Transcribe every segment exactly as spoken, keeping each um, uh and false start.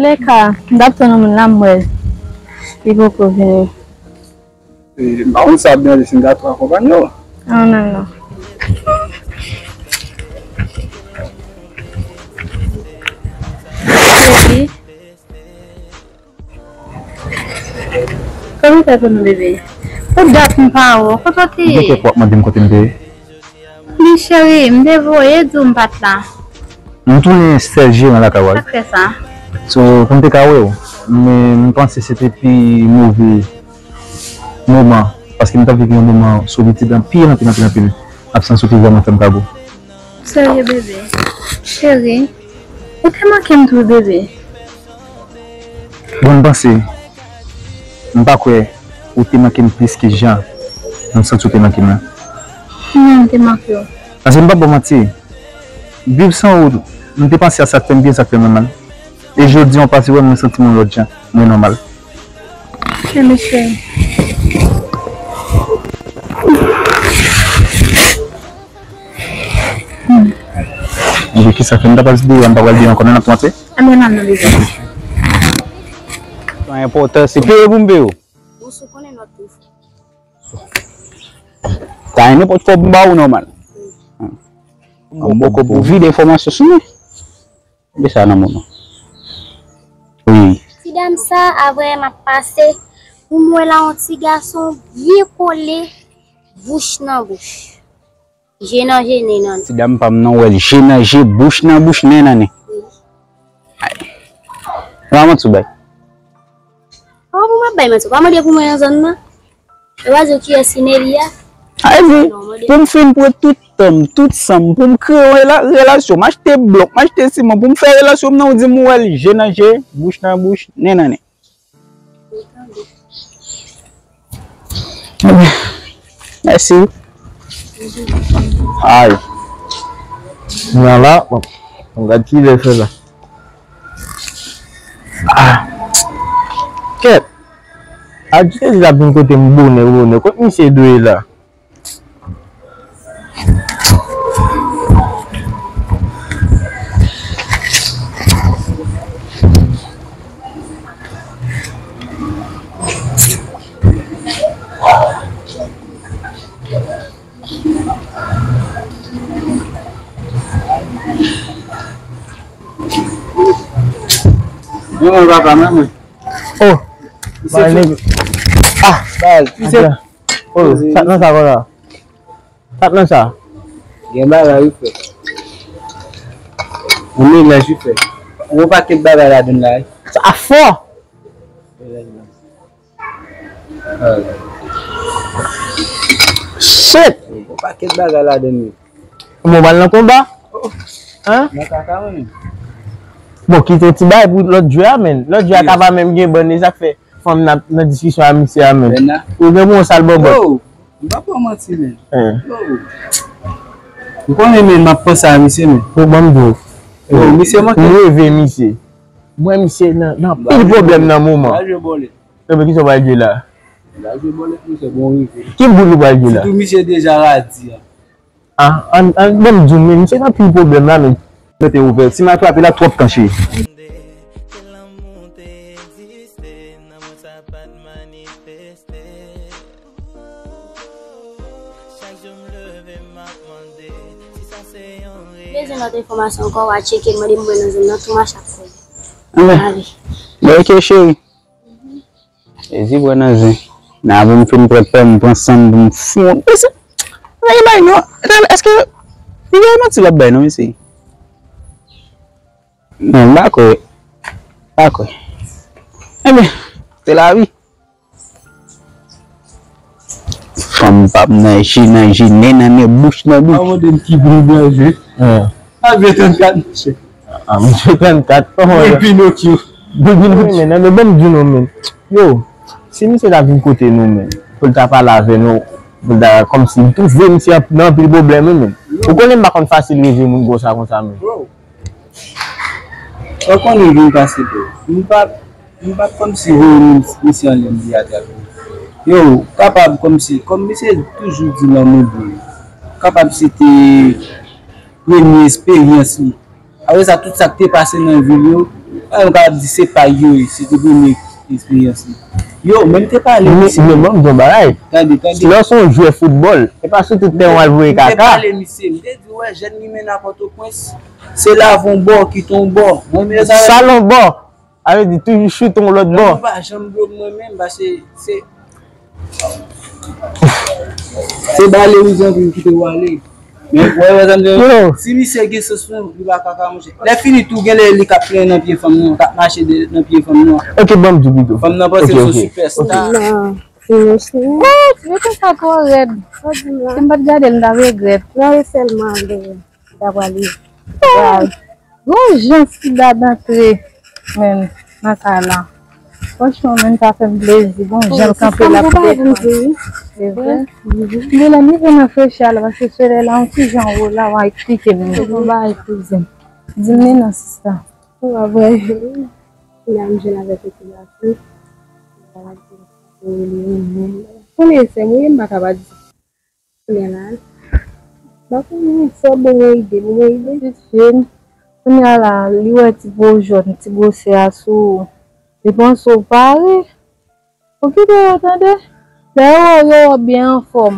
Lè ka, m t ap tann yon moun la, m wè l. Li poko vini. E, m pa konn sa ap deranje si m ta tou akonpanye w. Non, non, non. Cheri. Kòman w fè pou nou, bebe? Pou dat m pa wè w, kote w te ye? Gen kèk w ap mande m kote m te ye. Men cheri, m te voye di w m pa t la. M tounen sèl jeran lakay ou a wi. Sa k fè sa? So, pou m te ka wè w, men m panse se te pi move moman, paske m t ap viv yon moman solitid anpil, anpil, anpil, anpil. Absans ou te vrèman fè m kago. Serye, bebe. Cheri, ou te manke m tou, bebe. Bon, m panse, m pa kwè ou te manke m plis ke jan m santi ou te manke m nan. Non, m te manke w. Paske m p ap ba w manti, viv san ou, m te panse a sa k fè m byen, sa k fè m mal. E jodi a, w pase wè m, mwen santi m yon lòt jan, mwen nòmal. Ke mesye. Epi kisa fè m ta pral deyò, m pa pral deyò ankò, non, n ap tou antre. Ann al nan lezòt. Pa enpòtan, se peye pou m peye w. Ou sou konnen nòt tou. Ta nenpòt fò pou m ba ou nòmal. M poko pou vide enfòmasyon sou mwen. Mete sa nan men w non. Wi. Ti dam sa, apre m ap pase, pou m wè la yon ti gason byen kole, bouch nan bouch. Je nan je, nen nan nen. Ti dam pa m nan wè l je nan je, bouch nan bouch, nen nan nen. Wi. Ay. Pa manti w bay. Kòman pou m ap bay manti? Ou pa mande pou mwen nan zòn nan? Ou pa di w kiyès ki Nelly a? Sa vle di, pou m fin pran tout tan m, tout san m, pou m kreye yon rela-, relasyon, m achte blòk, m achte siman, pou m fè relasyon m nan, ou di m ou wè l je nan je, bouch nan bouch, nen nan nen. Mèsi. Ay. Mwen la, bon, m gad kilè fè la. Ah. Kèt. Adye, li t ap vin kote m bonè, bonè. Kot misye dwe la? Yon papa, men mwen. Oh, misye fou. Ah, baz, misye. Oh, sa nan sa konsa? Sa nan sa? Gen bagay wi frè. Yon melanj wi frè. Yon pakèt bagay ladann la wi. Sa fò. Shit! Yon pakèt bagay ladann wi. Bon, pral nan konba? Hein? Nan kaka mwen menm. Bon, kite yon ti bagay pou lòt jwè a, men. Lòt jwè a ka pa menm gen bann, e sa k fè fanm nan, nan diskisyon a misye a menm. Ou gen bon sal bòbòt. Yo, m pa pran manti, men. Yo. Ou konnen, men, m ap panse a misye, men. Bon, ban m di w. Yo, misye manke. M reve misye. Mwen, misye nan, nan anpil pwoblèm nan moman. Yo, men, kisa w pral jwe la? Ki boul ou pral jwe la? Sitou misye deja radi a. Ah, an, an, ban m di w, men, misye nan anpil pwoblèm la, men. Mete ouvè. Si m atrape la, twòp kanche. Bezwen lòt enfòmasyon ankò, w a tcheke, mande m mwen nan zòn nan, tou mache ak kòb. Anben. Anben. Bon, ok, cheri. Jezi pran nan zen. Nan pou m fin pran tan m, pran san m pou m fon. Mesye, men bay non. Etan, èske li gen manti l ap bay non, mesye? Non, m pa kwè. Pa kwè. Enben, se lavi. Fanm pa m nan je nan je, nen nan nen, bouch nan bouch. Pa mande m ki bri nan je. Ah. A vle trannkat, monchè. Ah, monchè, trannkat. Mwen Pinokyo. Depi nou men, men ban m di nou men. Yo, si misye ta vin kote nou men, pou l ta pale avè nou, pou l ta, kòmsi, m twouve misye nan anpil pwoblèm wi men. Ou konnen m pa konn fasil reve moun konsa, konsa men. Bro. Ou konnen vin pase bro. M pa, m pa kòmsi voye moun, misye anlè m di atrape. Yo, kapab kòmsi, kòm misye toujou di lanmou bro. Kapab se te premye esperyans li. Apre sa, tout sa k te pase nan vi l yo, Mwen ka di se pa yo, se te premye eksperyans li. Yo, men m te pale misye. Men ban m di yon bagay. Tande, tande. Lè w se yon jwè foutbòl, e pa sou tout tèren w al voye kaka. M te pale misye, m te di, wè, jèn li mennen a Pòtoprens, se lave yon bò, kite yon bò. Mwen, men sa. Sale yon bò. Sa vle di toujou choute yon lòt bò. Mwen pa janm blo mwen menm, paske se, se bale ou zanmi m kite w ale. Men, wè, wè, zanmi m, si misye gen sans non, li pa kaka, monchè. Lè fini tou, genlè li k ap plenyen nan pye fanm nan, k ap mache de, nan pye fanm nan. Ok, ban m di pito. Fanm nan panse l se yon sipèsta. Nan, non, non. Oh, yo te sa twò rèd. Si m pa t gade l, m t ap regrèt. Non, e sèlman, ta prale. Gon jan sida antre, men, nan kay la. Franchman, men, sa fè m plezi. Gon jan l kanpe la pou defann. Se vre. M genlè rive nan frechè la, paske solèy la, yon ti jan wo la, w a eksplike m. Se yon bagay kouzin. Di m, men non, sista. Ou pa vre. Kounya m jwenn avèk yon ti gason. Konnen sè m, wi, m pa ka pa di. Kounye a la, m pa konnen, fò ban mwen ide, ban mwen ide. Pitit fi m, kounye a la, li wè ti po jòn, ti gwosè a sou ou. Li panse w pare. Okipe yo, tande. Lè yo wè w, yo wè w byen anfòm.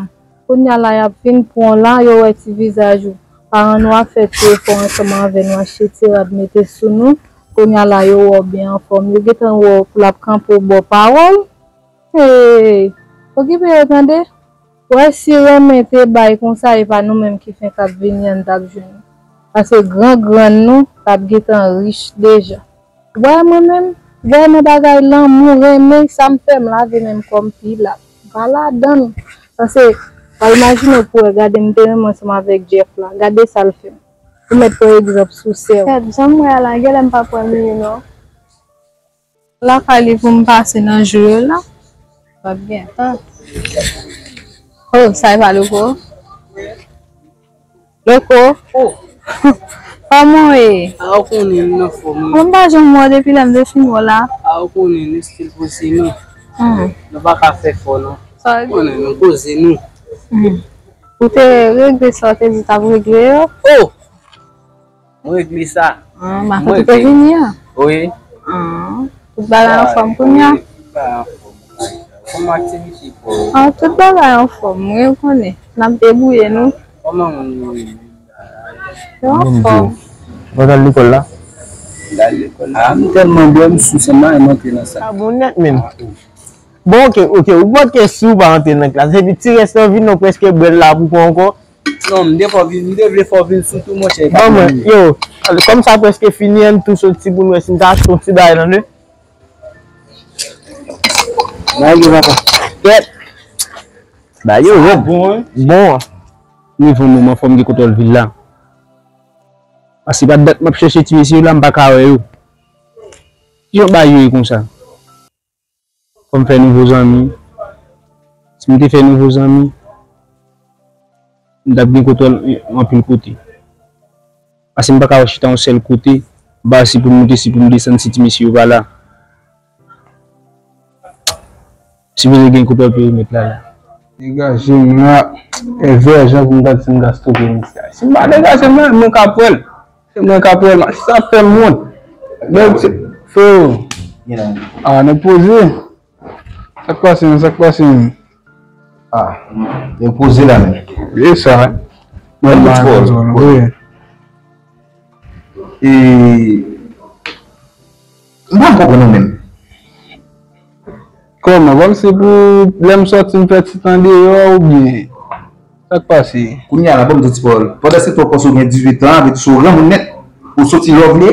Kounye a la, y ap vin pran w la, yo wè ti vizaj ou. Paran nou ap fè ti efò ansanm avè nou, achte ti rad mete sou nou. Kounye a la, yo wè w byen anfòm. Yo gentan wè w pou l ap kanpe w ba w pawòl. Hey, okipe yo, tande. Wè si renmen te bay konsa, e pa nou menm ki fenk ap vini an n t ap jwenn. Paske gran grann nou t ap gentan rich deja. Wè mwen menm, wè nan bagay lanmou, renmen, sa m fè m lave men m kò m pi la. M pa ladan l. Paske, pa imajine w pou wè, gade m te renmen ansanm avèk Jeff la. Gade sa l fè m. Ou mèt pran egzanp sou sè w. Kèt, jan m wè a la, genlè m p ap wè Miyu non. Lakay li pou m pase nan jou yo la. M ap gen tan. Oh, sa e pa Loko? Loko? Oh. Kòman w ye? A, ou konnen m nan fòm wi. Mwen m pa janm wè w depi lè m te fin wè w la. A, ou konnen nou still pou se nou. Hmm. Nou pa ka fè fò non. Sa w di? Ou konnen nou poze nou. Hmm. Ou te regle sa w te di w t ap regle yo? Oh! Mwen regle sa. Ah, matant ou te vini an? Wi. Ah, tout bagay anfòm kounye a? Wi, tout bagay anfòm. Kòm aktivite pou ou? Ah, tout bagay anfòm, wi, ou konnen. N ap debouye nou. Kòman moun yo ye? Yo anfòm. Ou pa t al lekòl la? M t al lekòl la. Ah, m tèlman bwè, m sou sèlman, m antre nan sa. Ah, bon nèt menm. Bon, ok, ok, ou pòt ke si ou pa antre nan klas. Epi ti rès lan vin, ou prèske bwè l la pou kò ankò. Non, m te fè w vin, m te vle fè w vin sou tou, monchè. Ban mwen, yo, kòm sa prèske fini, ann tou soti pou n wè si n ka achte yon ti bagay nan de. Nan gen papa. Kèt. Ba yo, yo. Bon, hein? Bon. Rive yon moman, fò m gen kontwòl vil la. Paske pa dat m ap chèche ti mesye yo la, m pa ka wè yo. Kijan bagay yo ye konsa? Fò m fè nouvo zanmi. Si m te fè nouvo zanmi, m t ap gen kontwòl anpil kote. Paske m pa ka chita yon sèl kote, ba si pou m moute, si pou m desann, si ti mesye yo pa la. Sipoze gen kontwòl perimèt la la. Degaje m la, e vèjan pou m gad si m ka stoke misye. Si m pa degaje m la, mwen ka pran l. Se mwen k ap wè l, sa fè m wont. Nèg se, freo. A, nèg poze. Sa k pase menm, sa k pase menm? A, nèg poze la menm. E sa. Mwen pa nan zòn, wi. E, m pa konprann ou menm. Kòman? Kòmsi pou lè m sòti m fè ti tan deyò oubyen? Sa k pase? Kounye a la, ban m di ti pawòl. Pandan se tan w panse w gen dizuit an, vle di se w granmoun nèt, ou soti lè w vle,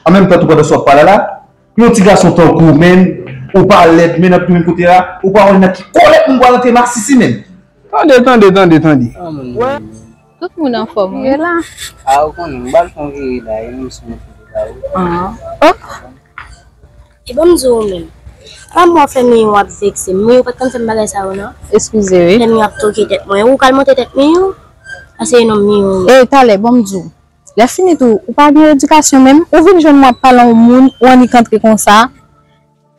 an menm tan tou pandan sa w ap pale la, yon ti gason tankou w menm, ou pa lèd, men nan pi menm kote a, ou pa wè nan ki kòlèt moun pral antre masisi menm. Tande, tande, tande, tande. Tout moun anfòm, wi. Ye la. A, ou konnen, m pral fè yon vire la, e menm si mwen fè la, wi. Ah. Oh. E ban m di w menm. Pa mwen fè Miyu ap vekse m. Miyu pa t konn fè m bagay sa yo non. Eskize, wi. Lè Miyu ap toke tèt mwen. Ou k al monte tèt Miyu? Pase e non Miyu. E talè, ban m di w. Lè fini tou, ou pa gen edikasyon menm. Ou vin jwenn mwen ap pale yon moun, ou annik antre konsa.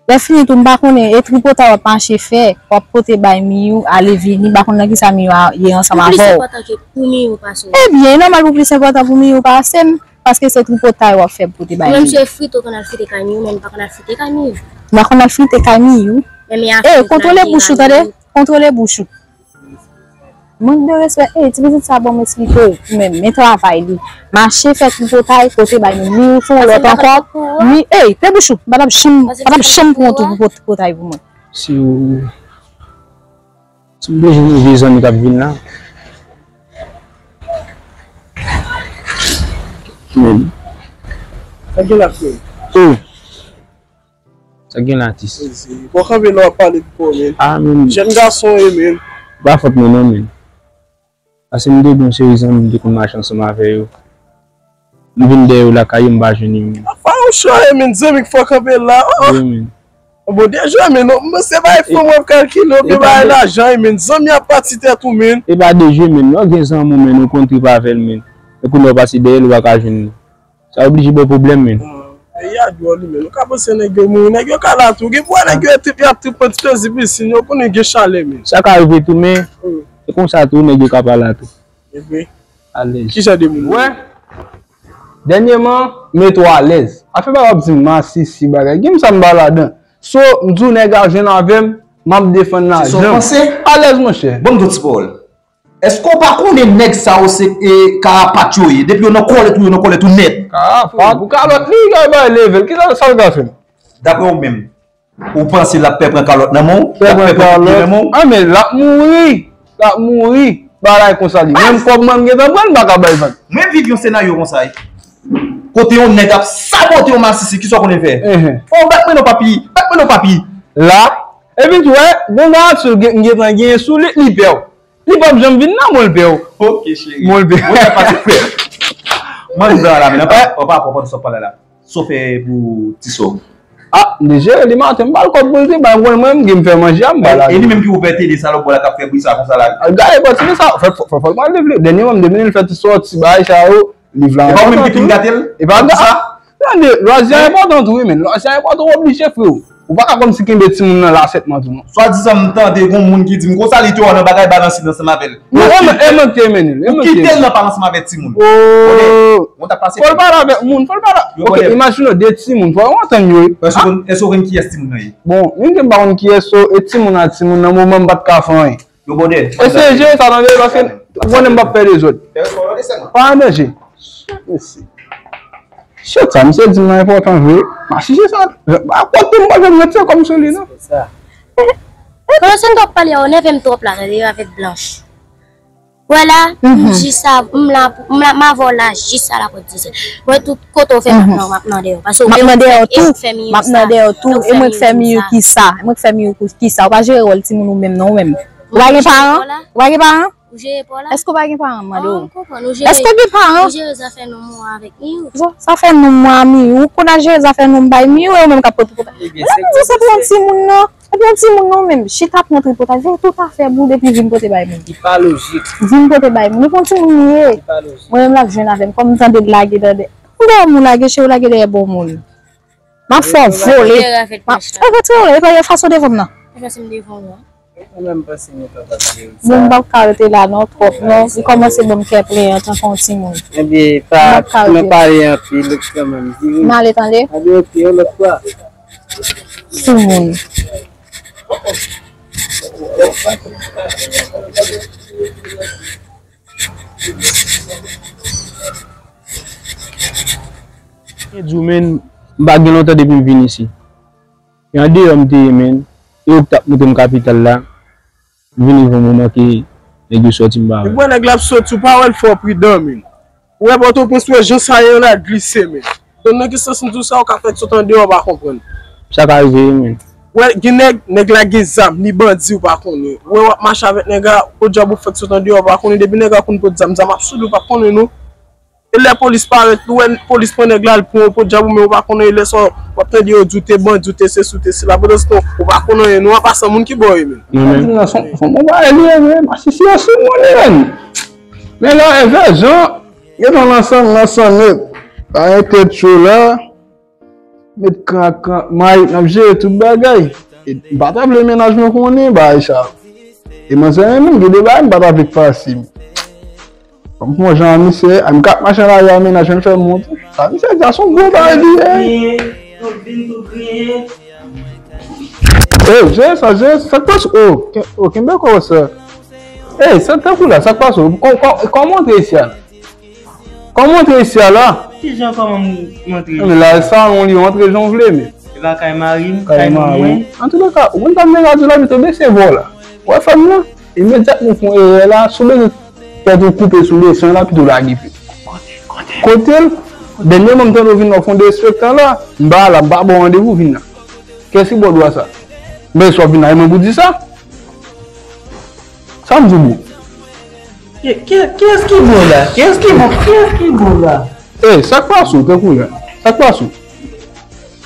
Lè fini tou, m pa konnen, e tripotay w ap mache fè, w ap pote bay Miyu, ale vini, m pa konn nan kisa Miyu a ye ansanm avè w. Ou plis enpòtan ke pou Miyu pase w. Ebyen, e nòmal pou plis enpòtan pou Miyu pase m. Paske se tripotay w ap fè pou te bay li. Ou menm se frit ou konn al frite kay Miyou, men ou pa konn al frite kay Miyou. M pa konn al frite kay Miyou. Men mi a frit. Ey, kontwole bouch ou, tande? Kontwole bouch ou. Mank de respè. Ey, ti pitit sa, ban m esplike w, ou menm, men travay li. Mache fè tripotay, kote bay Miyou, fè yon lòt ankò. Mi, ey, fè bouch ou. M pa t ap janm, m pa t ap janm pran w tou pou tripotay pou mwen. Si w Si m bezwen yon vye zanmi k ap vin la. Men. Sa gen la, frè? Oh. Sa gen la, atis? Fò kanpe la w ap pale pou kò w, men. Ah, men. Jèn gason w ye, men. Pa fòt mwen non, men. Paske m te gen yon seri zanmi m te konn mache ansanm avè yo. M vin dèyè yo lakay yo, m pa jwenn yo, men. Apa ou cho ye, men, zanmi k fò kanpe la. Oh, oh. Wi, men. Bon, dejwe, men, non, men se bagay fanm w ap kalkile, oubyen bagay lajan, men, zanmi ap pati tèt ou, men. E pa dejwe, men, non, gen zanmi w, men, ou konn trip avè l, men. E kounye a w pase dèyè l, ou pa ka jwenn li. Sa oblije ba w pwoblèm, men. Ah, peyi a dwòl, men. Ou ka panse nèg yo mouri, nèg yo ka la tou. Gen pou wè nèg yo trip, y ap trip pran ti plezi pisin, yo konnen gen chalè, men. Sa ka rive tou, men e konsa tou, nèg yo ka pa la tou. Epi, alèz. Ki jan de moun ou ye? Dènyèman, mete w alèz. Afè bagay w ap di m masisi bagay. Gen m sa m pa ladan. So, m di w nèg a jwenn avè m, m ap defann lajan m. Alèz, monchè. Ban m di w ti pawòl. Èske w pa konnen nèg sa yo se, e, karapat yo ye? Depi yo nan kòlèt ou, yo nan kòlèt ou nèt. Karapat? Pou kalòt li, gade bay level. Ki sa, sa l ka fè m? Daprè w menm, ou panse l ap pè pran kalòt nan men w? L ap pè pran kalòt nan men w? Ah, men l ap mouri. L ap mouri. Bagay konsa li. Menm kòb mwen m gentan pran, m pa ka bay vag. Mwen viv yon senaryo konsa, wi. Kote yon nèg ap sabote yon masisi, kisa w konnen fè? Fò w bat mwen non, papi. Bat mwen non, papi. La, epi tou, wè, gon gason m gentan genyen sou li, li pè w. Li p ap janm vin nan, mwen l pè w. Ok, cheri. Mwen l pè w. Mwen sa pase frè. Mwen vin la, men, pa, pa, pa, pa, sa w pale la. Sa w fè pou ti sè w? Ah, m te jere li maten, m ba l kòb pou l te bay, mwen, mwen, m gen m fè manje a, m ba l. E li menm ki ouvè tele, salòp, la, k ap fè bri sa, konsa la. Al gade, pati de sa, fè, fè, fè, fè l mal devle. Dènyèman, m te vin, l fè ti sòti, bagay sa yo, liv la enpòtan tou. E pa ou menm ki fin gate l? E pa sa? Tande, lwazi a enpòtan tou, wi, men. Lwazi a enpòtan, w oblije, freo. Ou pa ka kòmsi kenbe timoun nan la sètman tou, non. Swadizan m tande gon moun ki di m konsa li te wè nan bagay balanse l ansanm avè l. Non, e mwen, e mwen ki te mennen l, e mwen ki te mennen l. Ou kite l nan pale ansanm avèk timoun. Oh. Ou t ap pase. Fò l pale avèk moun, fò l pale. Ok, imajine w de timoun, fò w antann yo, wi. Èske w konn, èske w konn kiyès timoun nan ye? Bon, menm ke m pa konn kiyès yo, e timoun a timoun nan moman m pa t ka fè anyen. Yo bòdè. Eseye jere sa tande, paske ou konnen m p ap fè dezòd. Pa an danje. Mèsi. Shit, sa misye di m nan enpòtan vre. Masisi sa, a kote m pa janm ret se kòm sou li, non? Konnen se m t ap pale a, w nève m twòp la, tande, avèk Blanch. Wè la, m jis a, m la, m la, m avè w la jis a la pòt dizè. Wè tout kote w fè m ap nan, m ap nan dèyè w. Paske w menm ou fè, e ou k fè Miyou sa. M ap nan dèyè w tou, e mwen k fè Miyou kisa? Mwen k fè Miyou kisa? Ou pa jere wòl timoun ou menm non, ou menm. Ou pa gen paran? Ou pa gen paran? Ou jere pa w la? Èske w pa gen paran, m mande w? Ah, m konprann. Ou jere, èske w gen paran? Ou jere zafè nonm ou avèk Miyou? Bon, zafè nonm mwen a Miyou. Ou konn al jere zafè nonm bay Miyou, e ou menm k ap pote pwoblèm. Ebyen, se pou se pou yon timoun nan. Epi yon timoun nan menm, chita pran tripotay, fè tout afè pou depi vin pote bay moun. Li pa lojik. Vin pote bay moun. Epi yon timoun li ye. Li pa lojik. Mwen menm l ap jwenn avè m. Kòm m tande l lage dèyè. Ou dèyè moun lage, cheri, w lage dèyè bon moun. M ap fè w vole. M ap retire w la, e pa yon fason devan m nan. Mwen menm panse nou kapab jere sa. Bon, m p ap ka rete la non, twòp non. Li kòmanse ban m kè plen antanke yon timoun. Ebyen, pa, nou pale anpil kanmenm. M ale tande. Ebyen, ok, yon lòt fwa. Timoun. Mwen di w, men, m pa gen lontan depi m vin isi. E andeyò m te ye, men. E yo k t ap montre m kapital la. M vin rive yon moman ke nèg yo sòti m pa wè. Ou wè nèg la ap sòti, ou pa wè l fò pridan, men. Ou wè Pòtoprens, ou wè jan sa ye an, l ap glise, men. Donk, nan ki sans m di w sa, ou ka fè sot andeyò, ou pa konprann. Sa ka rive, wi, men. Ou wè, gen nèg, nèg la gen zam, li bandi, ou pa konnen. Ou wè, w ap mache avèk nèg la, podyab ou fè sot andeyò, ou pa konnen. Depi nèg la konn pot zam, zam ap sou li, ou pa konnen, non. E lè polis parèt, ou wè polis pran nèg la, l pran w podyab ou, men ou pa konn anyen, lè sa w ap tande yo di w te bandi, ou te sesi, ou te sela. Pandan se tan, ou pa konn anyen, non, an pasan, moun ki bò w ye menm? Mwen menm. Sa di nan son, son bon bagay li ye vre, masisi yo sou moun li menm. Men la, e vè jan, gentan lansan, lansan nèt. Pa gen tèt cho la. Met krak, krak, may, n ap jere tout bagay. E m pa ta vle mennaj mwen konnen bagay sa. E manzè renmen m, gen de bagay m pa ta vle k pase m. Bon, jan misye, m ka ap mache nan lari a, mennaj mwen fè m wont. Sa misye di a se yon gwo bagay li ye. Ey, Jay, sa, Jay, sa k pase? Oh, ken-, oh, kenbe kò sa. Ey, sa tankou la, sa k pase? Kò-, kò-, kòman w antre isi a la? Kòman w antre isi a la? Kijan kòman m antre? Men la, salon li, w antre jan w vle, men. E pa kay mari m, kay mari mwen. Antouka, ou konn sa m te ka di w la, pito bese vwa w la. Ou wè fanm nan? Imedyatman w fè yon erè la, si w bezwen tèt ou koupe sou leson la, pito lage pye. Kote l? Dènyèman, m tande w vin nan fon derespektan la, m pa la, m pa ba w randevou vin la. Kiyès ki ba w dwa sa? Men si w ap vin la, e mwen pou di sa? Sa m di w, bro? Ki, ki, kiyès ki bo la? Kiyès ki bo? Kiyès ki bo la? Ey, sa k pase w, tankou la? Sa k pase w?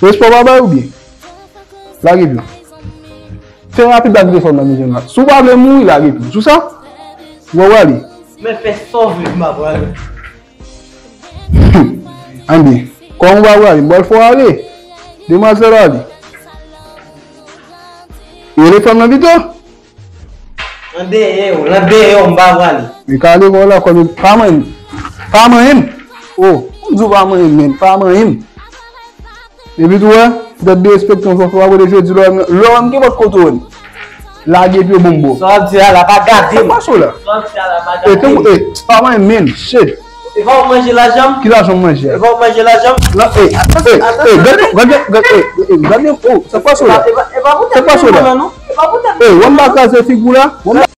Respè w pa bay oubyen? Lage pye w. Fè rapid ak telefòn nan, mesye. Si w pa vle mouri, lage pye w. Sou sa? Ou pa prale? Men fè sa w vle, m pa prale. Anben, kòm ou pa prale, m pral fè w ale. Demwazèl ale. Rele fanm nan pito. Nan dèyè w, nan dèyè w, m pa prale. Li ka ale vòlò kòm pa manyen m. Pa manyen m. Oh, m di w pa manyen m, men pa manyen m. Epi tou wè, tèt derespektan w fè w pa pote jodi lò, lò m gen pòt kote w. Lage pye w bon m bo. Sa w ap di a la, pa gade m. Sa k pase w la? Sa w ap di a la, pa gade m. E, te, e, pa manyen m, men, shit. E pa w manje lajan m? Ki lajan m manje a? E pa w manje lajan m? Non, e, e, e, gade, gade, gade, e, e, gade, oh, sa k pase w la? E pa, e pa pou tèt mwen non. E pa pou tèt mwen non. E, w ap kraze figi w la? W ap